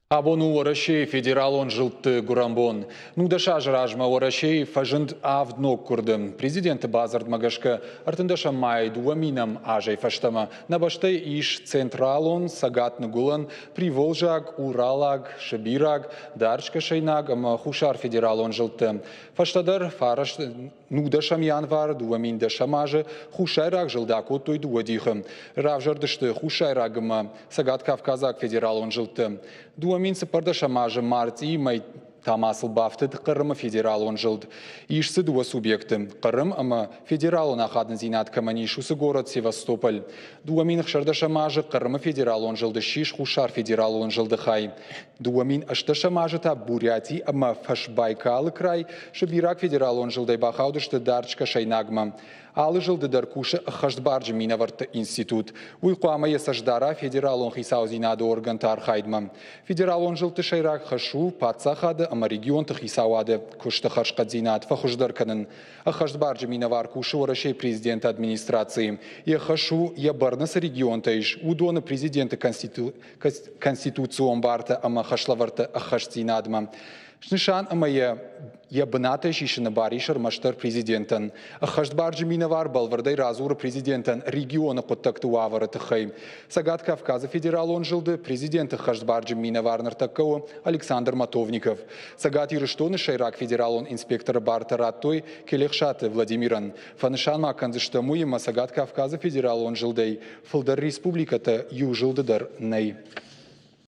Абон у Уӕрӕсейы федералон зылдты гуырӕнбон. 19 азы размӕ Уӕрӕсейы фӕзынд авд ног куырды. Президенты бадзырдмӕ гӕсгӕ 13 майы дыууӕ минӕм азӕй фӕстӕмӕ нӕ бӕстӕйы ис централон, цӕгат-ныгуылӕн, приволжаг, уралаг, сыбираг, даргъскӕсӕйнаг ӕмӕ хуссар федералон зылдты. Фӕстӕдӕр фараст 19 январы 2010 азы Хуссайраг зылд акодтой дыууӕ дихы. Равзӕрдысты Хуссайраг ӕмӕ Цӕгат-Кавказаг федералон зылдты. 2014 азы мартъийы мӕй та ма сыл бафтыд Хъырымы федералон зылд. Ис дзы дыууӕ субъекты – Хъырым ӕмӕ федералон ахадындзинад кӕмӕн ис, уыцы горӕт Севастополь. 2016 азы Хъырымы федералон зылд ссис Хуссар федералон зылды хай. 2018 азы та Буряти ӕмӕ Фӕсбайкалы край Сыбираг федералон зылдӕй бахаудысты Дард Скӕсӕйнагмӕ. Алы зылды дӕр кусы ӕххӕстбарджын минӕвӕртты институт. Уый хъуамӕ йӕ цӕст дара федералон хицаудзинады органты архайдмӕ. Федералон зылдты сӕйраг хӕс у паддзахады ӕмӕ регионты хицауады куысты хӕрзхъӕддзинад фӕхуыздӕр кӕнын. Ӕххӕстбарджын минӕвар кусы Уӕрӕсейы президенты администрацийы. Йӕ хӕс у, йӕ бӕрны цы регионтӕ ис, уыдоны президенты конституцион бартӕ ӕмӕ хӕслӕвӕрдты ӕххӕстдзинадмӕ. Снысан ӕмӕ йӕ йӕ бынатӕй сисыны бар ис ӕрмӕстдӕр президентӕн. Ӕххӕстбарджын минӕвар бӕлвырдӕй радзуры президентӕн регионы хъуыддӕгты уавӕры тыххӕй. Цӕгат Кавказы федералон зылды президенты ӕххӕстбарджын минӕвар ныртӕккӕ у Александр Матовников. Цӕгат Ирыстоны сӕйраг федералон инспекторы бартӕ радтой Келехсаты Владимирӕн. Фӕнысан ма кӕндзыстӕм уый, ӕмӕ Цӕгат Кавказы федералон зылдӕй фылдӕр республикӕтӕ иу зылды дӕр нӕй.